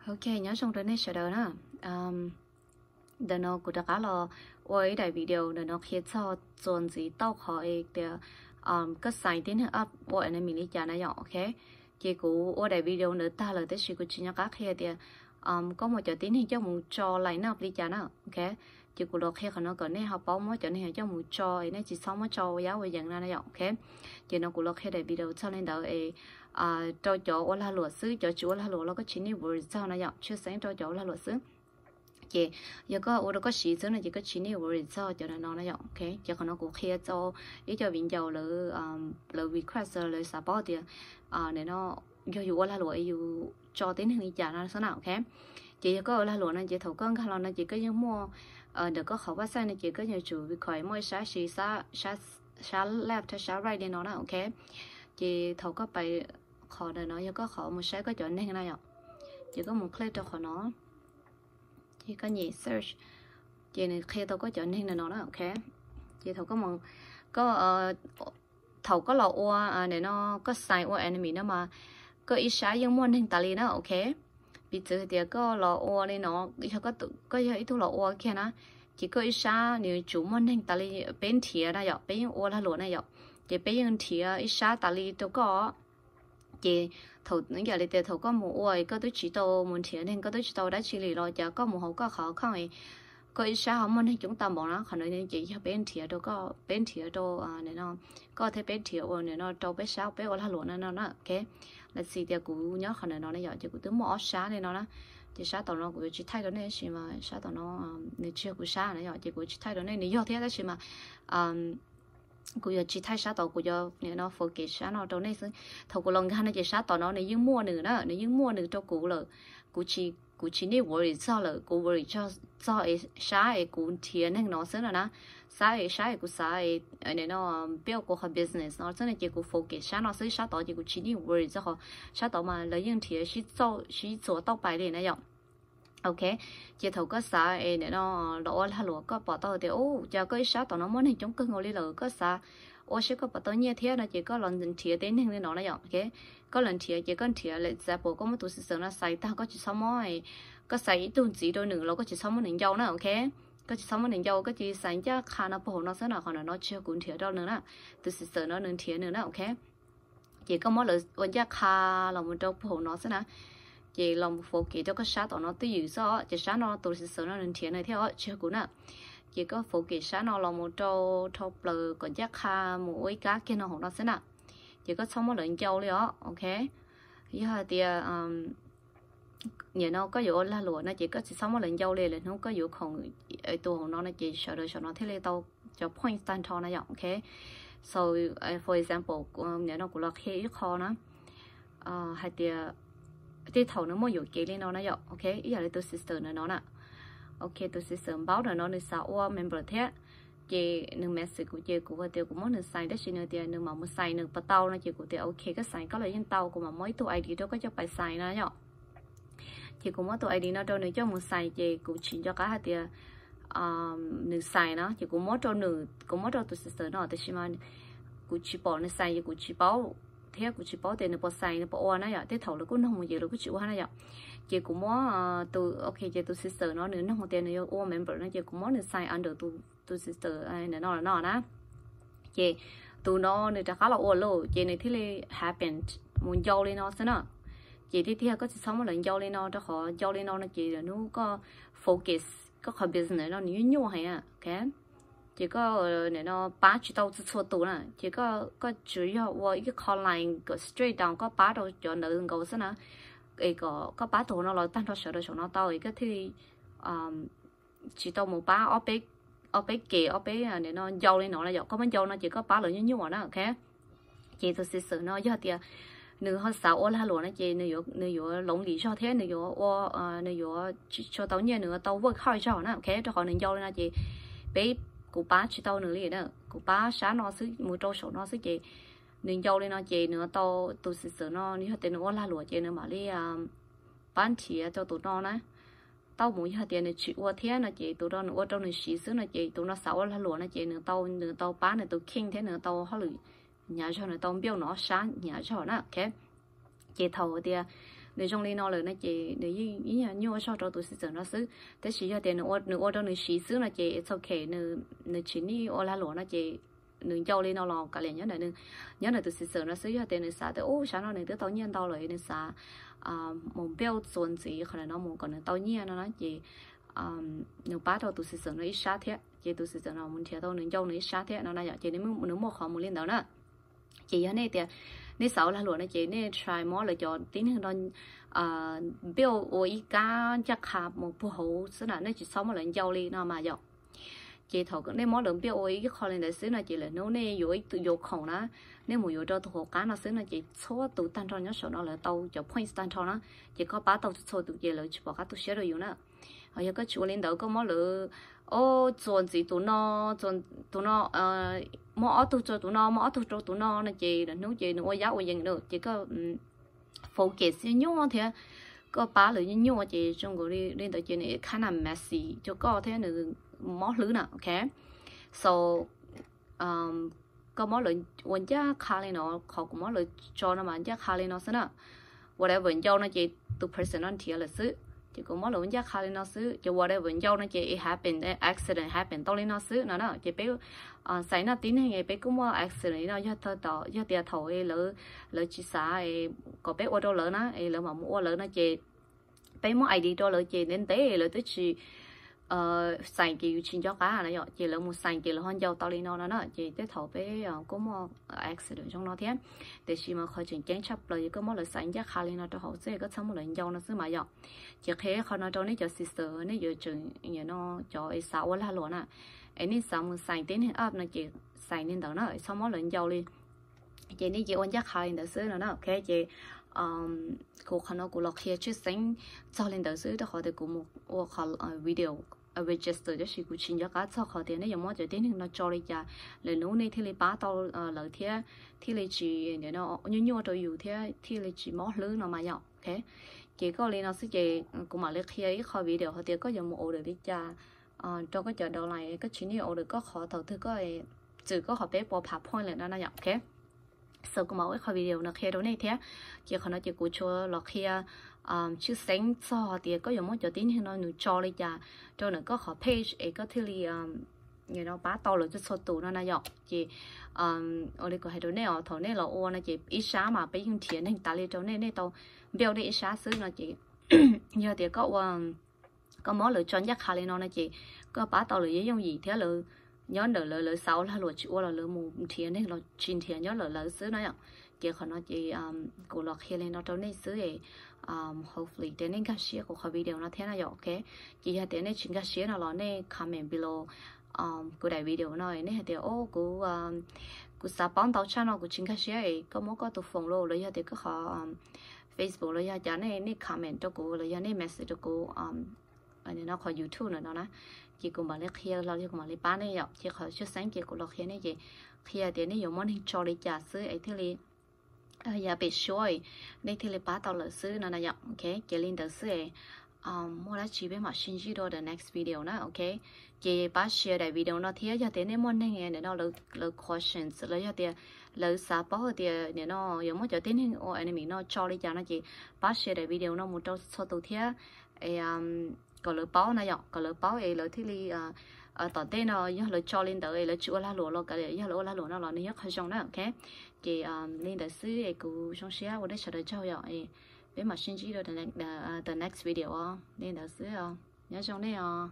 Ok, nyob zoo rau nej sawv daws na. Ntawm no kuv rov qab los ua ib daim video ntawm no qhia txog txuas ntxiv tau qhov tias koj sign tib neeg up ua enemy li cas na yom, ok. Ces kuv ua daim video ntawd tag lawm tab sis kuv tsis nco qab qhia tias koj muab cov tib neeg coj mus tso line up li cas na, ok. Ces kuv los qhia qhov no kom nej ho paub muab cov neeg coj mus tso es nej tsis txhob muab tso ua yab ua yees na yom, ok. Ces no kuv los qhia daim video txog li ntawd es rau cov ua lag luam xwb, cov tsis ua lag luam los koj tsis need worry txog na yom, tshwj xeeb rau cov ua lag luam xwb. Ces yog koj ua rau koj siv xwb no ces koj tsis need worry txog cov no na yom, ok. Ces qhov no kuv qhia rau ib co viv ncaus lawv, lawv request, lawv xav paub tias nim no yog yus ua lag luam yus tso tib neeg li cas no xwb na, ok. Ces yog koj ua lag luam no ces thaum koj nkag los no ces koj yeej muaj ntawm koj qhov website no ces koj yuav tsum require muaj ib sab si, sab left thiab sab right li no na, ok. Ces thaum koj pais qhov ntawm no yog koj qhov mus saib koj cov neeg na yom, ces koj mus click rau qhov no, ces koj nyem search, ces nws qhia tau koj cov neeg ntawm no na, ok. Ces thaum koj, thaum koj los ua nim no koj sign ua enemy no mas koj ib sab yeej muaj neeg tas li na, ok. Piv txwv hais tias koj los ua li no, yog koj yog ib tug los ua kiag na, ces koj ib sab nws yuav tsum muaj neeg tas li, peb nrhiav na yom, peb yeej ua lag luam na yom, ces peb yeej nrhiav ib sab tas li rau koj. Ces thaum ib yam li tias thaum koj mus ua koj twb tsis tau mus nrhiav neeg, koj twb tsis tau dab tsi li los cas koj mus hauv koj qhov account koj ib sab ho muaj neeg coob tag npaum na. Qhov no ces yog peb nrhiav rau koj, peb nrhiav rau nim no koj thiab peb nrhiav ua nim no rau peb sab peb ua lag luam no no na, ok. Lawv txis tias kuv nyob qhov ntawm no na yom, ces kuv twb muaj ob sab li no na. Ces sab tom no kuv yuav tsis thaij rau nej tab sis mas sab tom no nws tsis yog kuv sab na yom, ces kuv yuav tsis thaij rau nej, nws yog thiab tab sis mas kuv yuav tsis thaij sab tod, kuv yuav nim no focus sab no rau nej xwb. Thaum kuv los nkag no ces sab tom no nws yeej muaj nws na, nws yeej muaj nws rau kuv lawm. Kuv tsis need worry txog lawm, kuv worry txog es sab es kuv nrhiav neeg no xwb no na. Sab es, sab es kuv xav es nim no build kuv qhov business no xwb no ces kuv focus sab no xwb, sab tod ces kuv tsis need worry txog qhov sab tod mas lawv yeej nrhiav sib txuas tauj pais li na yom. Ok, ces thaum koj xav es nim no los ua lag luam koj pom tau tias ub cas koj ib sab tom no muaj neeg coob kawg nkaus li lawm, koj xav ua seb koj puas tau nyiaj thiab no ces koj los nrhiav tej neeg li no na yom. Ok, koj los nrhiav ces koj nrhiav lawm, xav pom koj muab tus system no xais tag koj tsis txhob muab, koj xais ib tug ntxiv rau nws los koj tsis txhob muab nws ncau na, ok. Koj tsis txhob muab nws ncau, koj cia li xais ncaj qha no puag hauv no xwb na, qhov no tsis yog kuv nrhiav rau nws na, tus system no nws nrhiav nws na, ok. Ces koj muab lawv ua ncaj qha los mus rau puag hauv no xwb na. Ces los mus focus rau koj sab tom no twj ywm xwb os, ces sab no tus system no nws nrhiav nws thiab os, tsis yog kuv na. Ces koj focus sab no los mus rau dhau plaws kom ncaj qha mus ua ib kab kiag no hauv no xwb na. Ces koj txhob muab lawv ncau li os, ok. Yog hais tias nim no koj yuav ua lag luam no ces koj tsis txhob muab lawv ncau li, lwm hnub koj yuav khoom tus hauv no no ces sawv daws saum no thiaj li tau cov points tag nrho na yom, ok. So for example, nim no kuv los qhia ib qho na, hais tias tej thaum nws muaj yuam kev li no na yom, ok, ib yam li tus system ntawm no na. Ok, tus system npaub ntawm no nws xav ua member thiab, ces nws message kuv ces kuv hais tias kuv muab nws xais tab sis nws tias nws mam mus xais nws puas tau no ces kuv tias ok koj xais koj los yeej tau, kuv mam muab ib tug I D rau koj coj pais xais na yom. Ces kuv muab tus I D no rau nws coj mus xais ces kuv tsis nco qab hais tias nws xais na, ces kuv muab rau nws, kuv muab rau tus system no tiam sis mas kuv tsis pom nws xais ces kuv tsis paub, thiab kuv tsis paub tias nws puas xais nws puas ua na yom, tej thaum lawv kuj noog mus ces lawv kuj tsis ua na yom. Ces kuv muab tus, ok, ces tus system no nws noog tias nws yuav ua member no ces kuv muab nws xais under tus system no no na. Ces tus no nws rov qab los ua lauj ces nws thiaj li happen mus ncau li no xwb na. Ces tiag tiag koj tsis txhob muab lawv ncau li no rau qhov ncau li no no ces lwm hnub koj focus koj qhov business no nws nyuaj nyuaj heev, ok. Ces koj nim no pab tsis tau txhua txhua tus na, ces koj tsuas yog ua ib qho line kom straight down koj pab rau cov ntawd nkaus xwb na. Es kom koj pab tus no los tag nrho sawv daws saum no tau es koj thiaj li tsis tau mus pab ob peb, ob peb ke, ob peb nim no ncau li no na yom, koj muab ncau no ces koj pab lawv nyuaj nyuaj na, ok. Ces tus system no yog tias nws ho xav ua lag luam no ces nws yuav lonely zog thiab nws yuav ua, nws yuav tsis tshua tau nyiaj, nws yuav tau work hard zog na, ok. Rau qhov nws ncau li no ces peb, kuv pab tsis tau nws li na, kuv pab sab no xwb mus rau saum no xwb ces nws ncau li no ces nws tau, tus system no yog tias nws ua lag luam ces nws mam li pab nrhiav rau tus no na. Tau mus yog tias nws tsis ua thiab no ces tus no nws ua rau nws siv xwb no ces tus no xav ua lag luam no ces nws tau, nws tau pab nws tus king thiab nws tau hauj lwm hnyav zog, nws tau build nws ob sab hnyav zog na, ok. Ces thaum tias Nws zoo li no lawm no ces nws yeej ib yam nyuaj zog rau tus xwm txawm no xwb. Tab sis yog tias nws ua rau nws siv xwb no ces it's okay, nws tsis nij ua lag luam no ces nws ncau li no los kav liam nyob ntawm tus xwm txawm no xwb. Yog tias nws xav tias ub, sab no nws twb tau nyiaj ntau lawm, nws xav mus build txuas ntxiv qhov ntawm no mus kom nws tau nyiaj no na ces nws pab rau tus xwm txawm no ib sab thiab, ces tus xwm txawm no mus nrhiav tau nws ncau nws ib sab thiab no na yom. Ces nws muaj qhov mus li ntawd na. Ces yog nej tias nej xav ua lag luam no ces nej try muab lawv cov tib neeg no build ua ib kab ncaj qha mus puag hauv xwb na, nej tsis txhob muab lawv ncau li no mas yom. Ces thaum nej muab lawv build ua ib qho li ntawd xwb no ces lawm hnub nej yuav ib tug yuav khoom na, nej mus yuav rau tus hauv qab no xwb no ces txhua tus tag nrho nyob saum no lawv tau cov points tag nrho na, ces koj pab tau txhua tus ces lawv tsis pom qab tu siab rau yus na. Yog koj tsis ua li ntawd, koj muab lawv, o, txuas ntxiv tus no, tus no, muab ob tug rau tus no, muab ob tug rau tus no no ces lawm hnub ces nws ua yab ua yees lawm ces koj focus nyuaj nyuaj thiab koj pab lawv nyuaj nyuaj ces zoo nkaus li ntawd ces nws kinda messy rau koj thiab nws mob hlwb na, ok. So koj muab lawv ua ncaj qha li no, qhov kuv muab lawv tso no mas ncaj qha li no xwb na. Whatever ncau no ces tus person no nrhiav lawm xwb, ces kuv muab lawv ua ncaj qha li no xwb. Ces whatever ncau no ces it happen, accident happen tau li no xwb no na. Ces peb xaiv no tib neeg peb kuj muaj accident li no, yog tias thaum lawv tsis xav kom peb ua rau lawv na es lawv mam mus ua lawv no ces peb muab ID rau lawv ces ntev ntev lawv twb tsis xais ces yus tsis nco qab na yom, ces lawv mus xais ces lawv ho ncau tau li no no na. Ces tej thaum peb kuj muaj accident zoo no thiab. Tiam sis mas qhov tseem ceeb tshaj plaws yog koj muab lawv xais ncaj qha li no rau hauv xwb, koj txhob muab lawv ncau no xwb mas yom. Ces qhia qhov no rau nej cov sister, nej yuav tseem no cov es xav ua lag luam na, es nej xav mus xais tib neeg up no ces xais li ntawd na, txhob muab lawv ncau li. Ces nej cia ua ncaj qha li ntawd xwb no na, ok. Ces kuv qhov no kuv los qhia tshwj xeeb txog li ntawd xwb, rau qhov tias kuv mus ua qhov video register tab sis kuv tsis nco qab txog qhov tias nej yuav muab cov tib neeg no tso li cas lawm hnub nej thiaj li pab tau lawv thiab thiaj li tsis nyuaj nyuaj rau yus thiab thiaj li tsis mob hlwb no mas yom, ok. Ces koj li no xwb ces kuv mam li qhia ib qho video hais tias koj yuav mus order li cas rau koj cov downline, koj tsis nij order koj qhov thaum twg koj txwm koj qhov peb puas phav point lawm no na yom, ok. So kuv mam ua ib qho video no qhia rau nej thiab. Ces qhov no ces kuv tsuas los qhia tshwj xeeb txog tias koj yuav muab cov tib neeg no nws tso li cas rau ntawm koj qhov page es koj thiaj li no pab tau lawv txhua txhua tus no na yom. Ces ua li kuv hais rau nej os, thaum nej los ua no ces ib sab mas peb yeej nrhiav neeg tas li rau nej, nej tau build nej ib sab xwb no ces yog tias koj ua, koj muab lawv tso ncaj qha li no no ces koj pab tau lawv yooj yooj yim thiab lawv nyob ntawm lawv, lawv xav ua lag luam tsis ua los lawv mus nrhiav neeg los tsis nrhiav nyob lawm lawv xwb na yom. Ces qhov no ces kuv los qhia li no rau nej xwb, hopefully tias nej nkag siab kuv qhov video no thiab na yom, ok. Ces yog tias nej tsis nkag siab no los nej comment below kuv daim video no, nej hais tias o kuv, kuv xav paub ntau tshaj no kuv tsis nkag siab es koj muab koj tus phone los los yog tias koj qhov Facebook los yog cas nej, nej comment rau kuv los yog nej message rau kuv no qhov YouTube no no na. Ces kuv mam li qhia los yog kuv mam li pab nej yom. Ces qhov tshwj xeeb ces kuv los qhia nej ces qhia tias nej yuav muab neeg tso li cas xwb es thiaj li yav pem suab nej thiaj li pab tau lawm xwb no na yom, ok. Ces li ntawd xwb es muaj dab tsi peb mam sib ntsib dua the next video na, ok. Ces pab share daim video no thiab yog tias nej muaj neeg ntawm no lawv questions los yog tias lawv xav paub tias nim no yuav muab cov tib neeg ua enemy no tso li cas no ces pab share daim video no mus rau txhua tus thiab kom lawv paub na yom, kom lawv paub es lawv thiaj li tom ntej no yog lawv tso li ntawd es lawv tsis ua lag luam los kav liam, yog lawv ua lag luam no los nws yog qhov zoo na, ok. Ces li ntawd xwb es kuv zoo siab ua nej sawv daws tsaug yom, peb mam sib ntsib dua the next video os. Li ntawd xwb os, nyob zoo nej os.